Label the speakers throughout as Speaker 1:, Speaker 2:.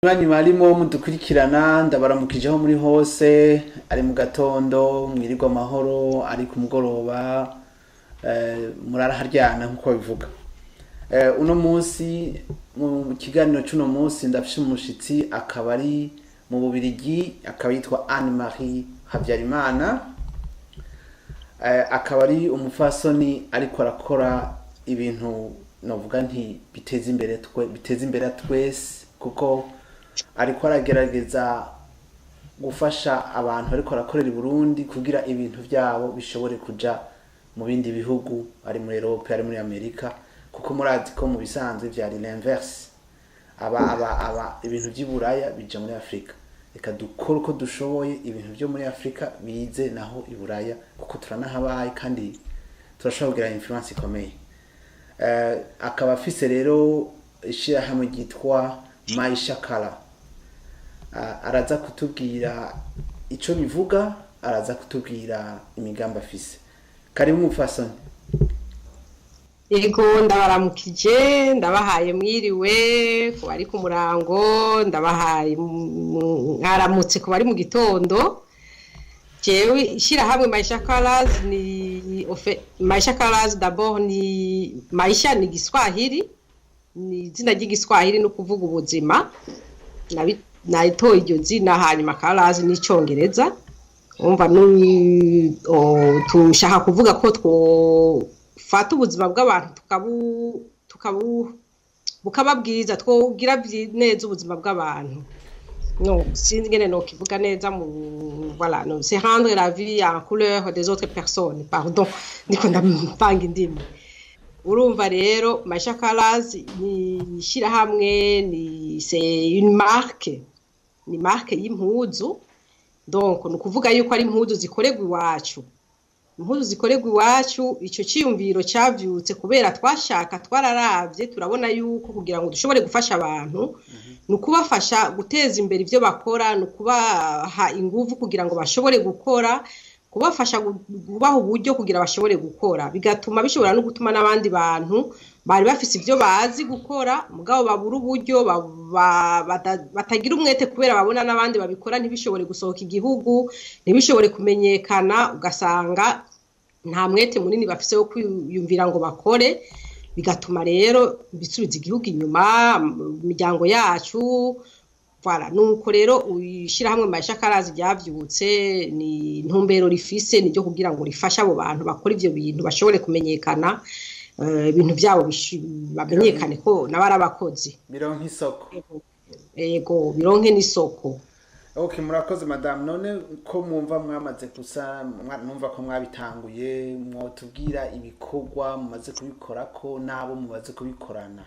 Speaker 1: Banywanyi barimo mudukurikirana, ndabaramukije aho muri hose, ari mu gatondo mwirirwa amahoro, ari ku mugoroba muraraharyana nkuko babivuga. Uno munsi mu kiganiro c'uno munsi ndafise umushitsi, akaba ari mu Bubirigi, akaba yitwa Anne Marie Habyarimana. Akaba ari umupfasoni ariko arakora ibintu novuga nti biteza imbere twe, biteza imbere twese, kuko ariko aragerageza gufasha abantu ariko arakorera i Burundi kugira ibintu vyabo bishobore kuja mu bindi bihugu, ari muri Europe, ari muri Amerika, kuko murazi ko mu bisanzwe vyari l'inverse, aba ibintu vy'i Buraya bija muri Afrika. Reka dukore uko dushoboye ibintu vyo muri Afrika bize naho i Buraya, kuko turanahabaye kandi turashobora kugira influence ikomeye. Akaba afise rero ishirahamwe ryitwa Maisha Kala. Araza kutubwira ico bivuga, araza kutubwira imigambi afise. Karibu mupfasoni.
Speaker 2: Yego, ndabaramukije, ndabahaye mwiriwe ku bari ku murango, ndabahaye mwaramutse ku bari mu gitondo. Jewe ishyirahamwe Maisha Colors ni Maisha Colors, d'abord ni Maisha ni Giswahili, ni izina ry'Igiswahili, no kuvuga ubuzima. Nayitoye iryo zina, hanyuma Colors ni Icongereza. Umva, tushaka kuvuga ko twofata ubuzima bw'abantu tukabu bukaba bwiza, twogira neza ubuzima bw'abantu. No sinzi ngene no kivuga neza mu, voilà, no, c'est rendre la vie en couleur des autres personnes. Pardon, ndiko ndapanga indimi. Urumva rero, Maisha Colors ni ishyirahamwe, ni, c'est une marque, ni marque y'impuzu. Donc ni ukuvuga yuko ari impuzu zikorerwa iwacu, impuzu zikorerwa iwacu. Ico ciyumviro cavyutse kubera twashaka, twararavye turabona yuko kugira ngo dushobore gufasha abantu, ni ukubafasha guteza imbere ivyo bakora, ni ukubaha inguvu kugira ngo bashobore gukora, kubafasha kubaha uburyo kugira bashobore gukora, bigatuma bishobora no gutuma n'abandi bantu bari bafise ivyo bazi gukora mugabo babura uburyo, batagira umwete kubera babona n'abandi babikora ntibishobore gusohoka igihugu, ntibishobore kumenyekana, ugasanga nta mwete munini bafise wo kwiyumvira ngo bakore. Bigatuma rero bisubiza igihugu inyuma, imiryango yacu. Voilà, nuko rero ishyirahamwe Maisha Colors ryavyutse. Ni intumbero rifise ni ryo kugira ngo rifashe abo bantu bakora ivyo bintu bashobore kumenyekana, ibintu vyabo bamenyekane ko nabo ari abakozi.
Speaker 1: Bironke isoko.
Speaker 2: Yego, bironke n'isoko.
Speaker 1: Okay, murakoze madame. None ko mwumva mwamaze gusa mwumva ko mwabitanguye, mwotubwira ibikorwa mumaze kubikorako n'abo mumaze kubikorana?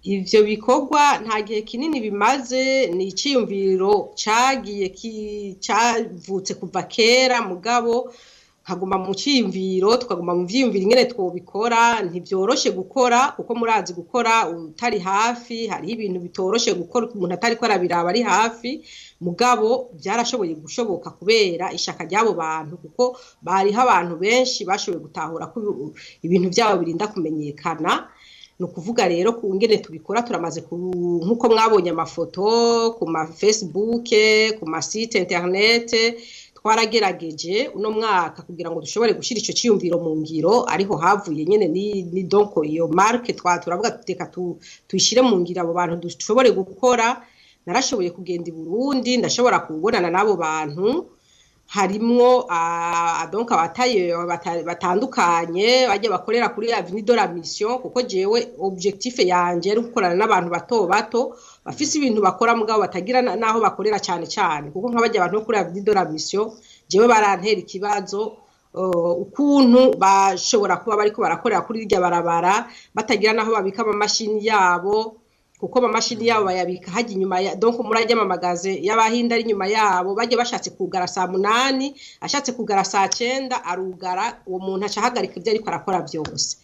Speaker 2: Ivyo bikorwa nta gihe kinini bimaze, ni iciyumviro cagiye cavutse kuva kera, mugabo nkaguma mu ciyumviro, tukaguma mu vyiyumviro ingene twobikora. Ntivyoroshe gukora, kuko murazi gukora utari hafi, hariho ibintu bitoroshe gukora umuntu atariko arabiraba ari hafi. Mugabo byarashoboye gushoboka kubera ishaka ry'abo bantu, kuko bariho abantu benshi bashoboye gutahura ko ibintu byabo birinda kumenyekana. Ni ukuvuga rero ku ngene tubikora, turamaze nk'uko mwabonye amafoto ku ma Facebook, ku ma site internet, twaragerageje uno mwaka kugira ngo dushobore gushyira ico ciyumviro mu ngiro. Ariho havuye nyene ni donc iyo marque twa turavuga tuteka tuyishire mu ngiro, abo bantu dushobore gukora. Narashoboye kugenda i Burundi, ndashobora kubonana n'abo bantu, harimwo donc abataye batandukanye bajya bakorera kuri Avenue de la Mission, kuko jewe objectif yanje ari gukorana n'abantu bato bato bafise ibintu bakora mugabo batagira naho bakorera cyane cyane, kuko nk'abajya abantu bo kuri Avenue de la Mission jewe barantera ikibazo, ukuntu bashobora kuba bariko barakorera kuri irya barabara batagira naho babika amamashini yabo, kuko amamashini yabo bayabika hajya inyuma ya, donc muri ajya amamagaze y'abahinda ari inyuma yabo. Bajya bashatse kugara saa 8, ashatse kugara saa 9 arugara, uwo muntu aca ahagarika ibyo ariko arakora byose.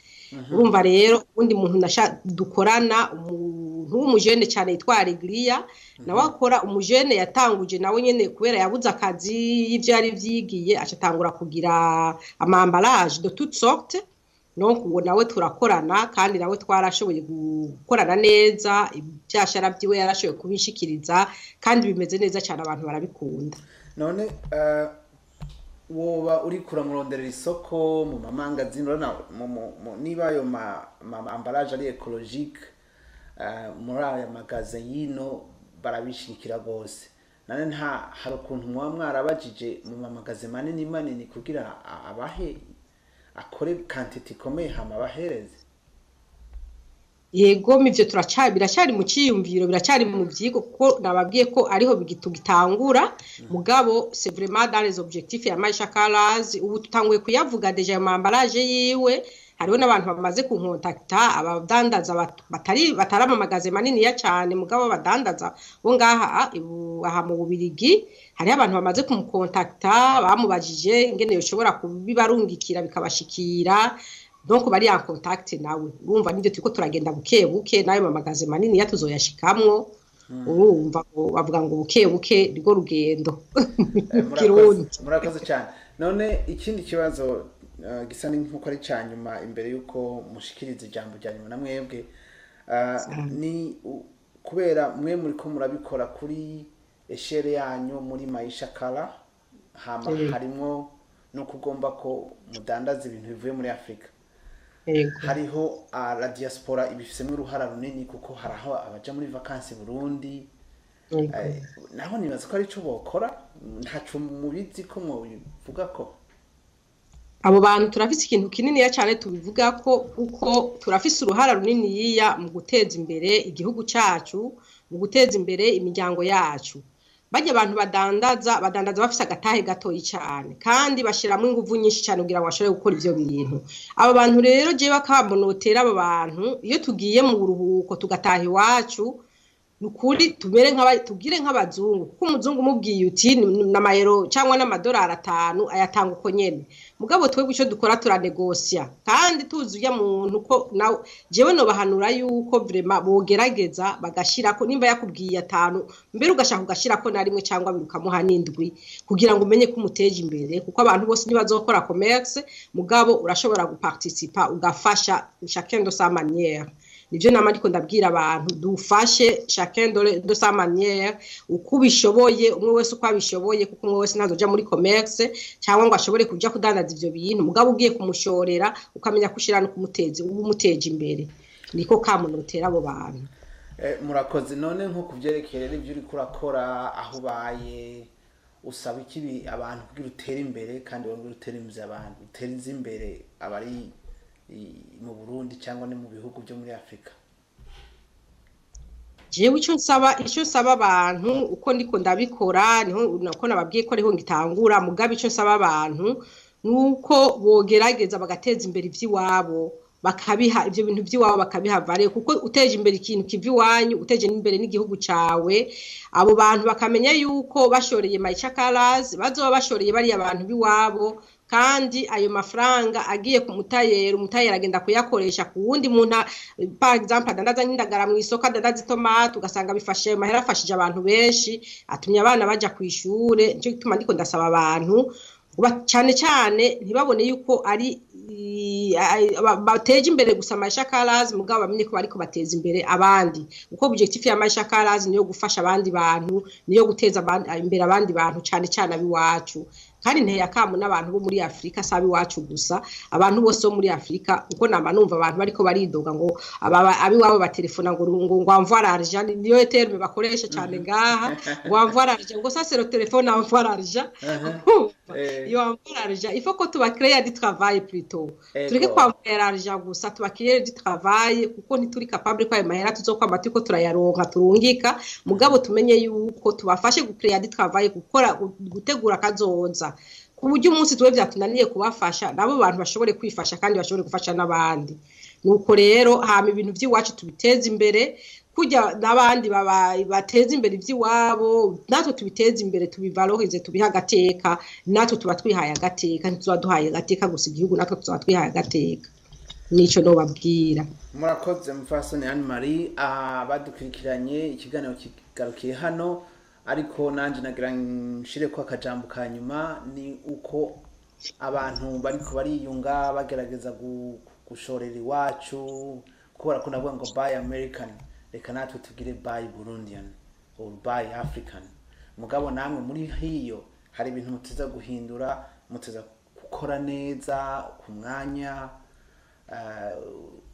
Speaker 2: Urumva rero, undi muntu dukorana, umuntu w'umujene cyane yitwa Alegria, nawe akora, umujene yatanguje nawe nyene kubera yabuze akazi y'ivyo yari vyigiye, aca atangura kugira ama emballage de toutes sortes. Donc uwo nawe turakorana, kandi nawe twarashoboye gukorana neza, ibyashara byiwe yarashoboye kubishikiriza kandi bimeze neza cyane, abantu barabikunda.
Speaker 1: None woba uri kuramuronderera isoko mu mamangazini? Urabona niba ayo ma emballage ari écologique, muri aya magasin yino barabishigikira rwose. None nta hari ukuntu muba mwarabajije mu mamagasin manini manini kugira abahe, akore quantité ikomeye, hama abahereze?
Speaker 2: Yego, ivyo biracyari mu ciyumviro, biracyari mu vyigo, kuko nababwiye ko ariho tugitangura. Mugabo c'est vraiment dans les objectifs ya Maisha Colors. Ubu tutanguye kuyavuga déjà, ayo emballage yiwe. Hariho n'abantu bamaze kunkontakta, abadandaza batari amamagaze maniniya cyane, mugabo badandaza bo ngaha aha mu Bubirigi. Hariho abantu bamaze kumukontakta, bamubajije ingene yoshobora kubibarungikira bikabashikira. Donc bari en contact nawe. Urumva nibyo turiko turagenda buke buke, nayo mamagaze manini yatuzoyashikamwo. Urumva ngo bavuga ngo buke buke nirwo rugendo mu Kirundi.
Speaker 1: Murakoze cyane. None ikindi kibazo gisa nk'uko ari cya nyuma imbere y'uko mushikiriza ijambo rya nyuma na mwebwe, ni kubera mwe muriko murabikora kuri échelle yanyu muri Maisha Color, hama harimwo no kugomba ko mudandaza ibintu bivuye muri Afurika, hariho la diaspora ibifisemo uruhara runini, kuko hari aho abaja muri vacances Burundi. Naho nibaza ko ari ico bokora. Ntaco mubizi ko mubivuga ko?
Speaker 2: Abo bantu turafise ikintu kininiya cyane tubivuga ko, kuko turafise uruhara runiniya mu guteza imbere igihugu cyacu, mu guteza imbere imiryango yacu. Bajya abantu badandaza bafise agatahe gatoyi cyane, kandi bashyiramo ingufu nyinshi cyane kugira ngo bashobore gukora ivyo bintu. Abo bantu rero, jewe bakamonotera abo bantu, iyo tugiye mu buruhuko tugataha iwacu, nukuri tumere nk'aba, tugire nk'abazungu, kuko umuzungu umubwiye uti n'amayero cyangwa n'amadolari 5, ayatanga uko nyene. Mugabo twebwe icyo dukora, turanegosya, kandi tuzi ujya muntu ko nawe. Jewe nobahanura yuko vraiment bogerageza bagashirako, nimba yakubwiye 5, mbere ugashaka ugashirako na rimwe cyangwa abiri, ukamuha n'indwi, kugira ngo umenye ko umuteje imbere, kuko abantu bose ntibazokora commerce. Mugabo urashobora guparticipa, ugafasha, chacun de sa manière. Nivyo nama ariko ndabwira abantu: dufashe chacun de sa manière, uko ubishoboye, umwe wese uko abishoboye, kuko umwe wese ntazoja muri commerce cyangwa ngo ashobore kuja kudandaza ivyo bintu. Mugabo ugiye kumushorera, ukamenya kushira no kumuteza, uba umuteje imbere. Niko kamunotera abo bantu.
Speaker 1: Murakoze. None nko kuvyerekeye rero ivyo uriko urakora aho ubaye, usaba iki abantu kugira utere imbere, kandi wongere utere imbere abantu, utereze imbere abari mu Burundi cyangwa no mu bihugu byo muri Afurika?
Speaker 2: Jewe icyo nsaba abantu, uko ndiko ndabikora, niho uko nababwiye ko ariho ngitangura. Mugabo icyo nsaba abantu nuko bogerageza bagateza imbere ivy'iwabo, bakabiha ivyo bintu by'iwabo, bakabiha valeur, kuko uteje imbere ikintu kiva iwanyu, uteje imbere n'igihugu cawe. Abo bantu bakamenya yuko bashoreye Maisha Colors, bazoba bashoreye bariya bantu b'iwabo, kandi ayo mafaranga agiye ku mutayeri, umutayeri agenda kuyakoresha ku wundi muntu, par exemple adandaza nk'indagara mu isoko, adandaza itomate, ugasanga bifashe ayo mahera afashije abantu benshi, atumye abana baja ku ishure. Nico gituma ndiko ndasaba abantu cyane cyane ntibabone yuko ari bateje imbere gusa Maisha Colors, mugabo bamenye ko bariko bateza imbere abandi, kuko objectif ya Maisha Colors niyo gufasha abandi bantu, niyo guteza imbere abandi bantu, cyane cyane abiwacu. Kandi nteye akamo n'abantu bo muri Afrika, sabi iwacu gusa, abantu bose bo muri Afrika, kuko nama numva abantu bariko baridoga ngo abiwabo batelefona ngo envoie l'argent. Niyo terme bakoresha cyane ngaha, ngo envoie l'argent, ngo ça c'est le téléphone, envoie l'argent. Iyo envoie l'argent, il faut ko tubacréer du travail plutôt. Tureke kwambaye l'argent gusa, tubacréer du travail, kuko ntituri capable ko ayo mahera tuzokwama turiko turayaronka turungika. Mugabo tumenye yuko tubafashe gucréer du travail, gukora, gutegura kazoza, ku buryo umunsi tuwe byatunaniye kubafasha, nabo bantu bashobore kwifasha kandi bashobore gufasha n'abandi. Nuko rero, hama ibintu by'iwacu tubiteze imbere, kujya n'abandi bateza imbere iby'iwabo, natwe tubiteze imbere, tubivalorize, tubihe agateka. Natwe tuba twihaye agateka, ntituba duhaye agateka gusa igihugu, natwe tuba twihaye agateka. Nico nobabwira.
Speaker 1: Murakoze, mufasoni Anne Marie. Badukurikiranye, ikiganiro kigarukiye hano, ariko nanje nagira nshire ko akajambo ka nyuma, ni uko abantu bariko bariyunga bagerageza Gushorera iwacu, kubera ko navuga ngo "Buy American", reka natwe tugire "Buy Burundian" or "Buy African". Mugabo namwe muri hiyo hari ibintu muteza guhindura, muteza gukora neza ku mwanya,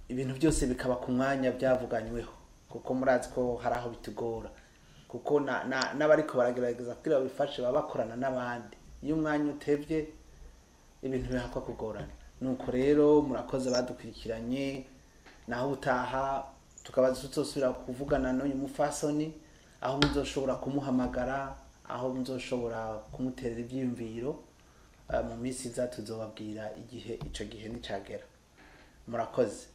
Speaker 1: ibintu byose bikaba ku mwanya byavuganyweho, kuko murazi ko hari aho bitugora, kuko n'abariko baragerageza kugira babifashe baba bakorana n'abandi. Iyo umwanya utevye, ibintu bihakwa kugorana. Nuko rero murakoze badukurikiranye, naho utaha tukaba tuzosubira kuvugana n'uyu mufasoni, aho muzoshobora kumuhamagara, aho muzoshobora kumuterera ivyiyumviro. Mu minsi iza tuzobabwira igihe, ico gihe nicagera. Murakoze.